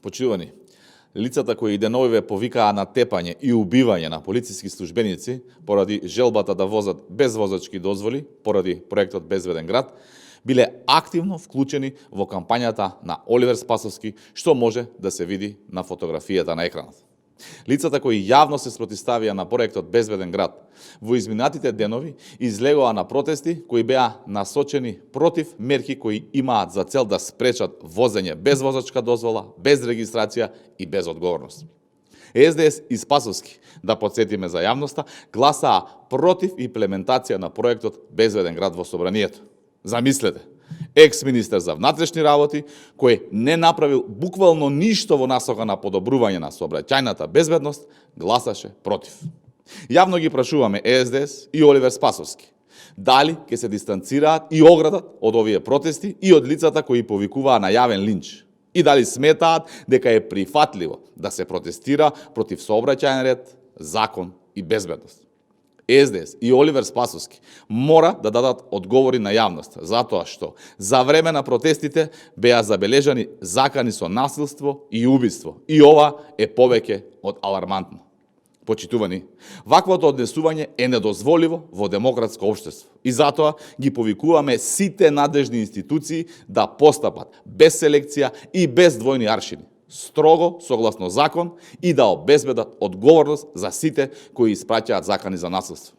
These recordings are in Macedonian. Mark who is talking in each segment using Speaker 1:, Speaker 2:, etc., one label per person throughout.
Speaker 1: Почитувани, лицата кои деновиве повикаа на тепање и убивање на полициски службеници поради желбата да возат без возачки дозволи поради проектот Безбеден град, биле активно вклучени во кампањата на Оливер Спасовски, што може да се види на фотографијата на екранот. Лицата кои јавно се спротивставија на проектот Безбеден град во изминатите денови излегоа на протести кои беа насочени против мерки кои имаат за цел да спречат возење без возачка дозвола, без регистрација и без одговорност. СДС и Спасовски, да подсетиме за јавноста, гласаа против имплементација на проектот Безбеден град во Собранието. Замислете, екс-министер за внатрешни работи, кој не направил буквално ништо во насока на подобрување на сообраќајната безбедност, гласаше против. Јавно ги прашуваме СДС и Оливер Спасовски, дали ќе се дистанцираат и оградат од овие протести и од лицата кои повикуваа на јавен линч, и дали сметаат дека е прифатливо да се протестира против сообраќајен ред, закон и безбедност. СДС и Оливер Спасовски мора да дадат одговори на јавност, затоа што за време на протестите беа забележани закани со насилство и убиство, и ова е повеќе од алармантно. Почитувани, ваквото однесување е недозволиво во демократско општество и затоа ги повикуваме сите надлежни институции да постапат без селекција и без двојни аршини, строго согласно закон и да обезбедат одговорност за сите кои испраќаат закани за насилство.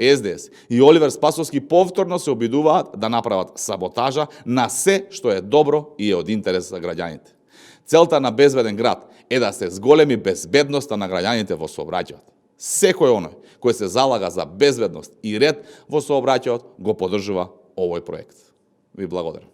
Speaker 1: СДС и Оливер Спасовски повторно се обидуваат да направат саботажа на се што е добро и е од интерес за граѓаните. Целта на Безбеден град е да се зголеми безбедноста на граѓаните во сообраќајот. Секој оној кој се залага за безбедност и ред во сообраќајот го поддржува овој проект. Ви благодарам.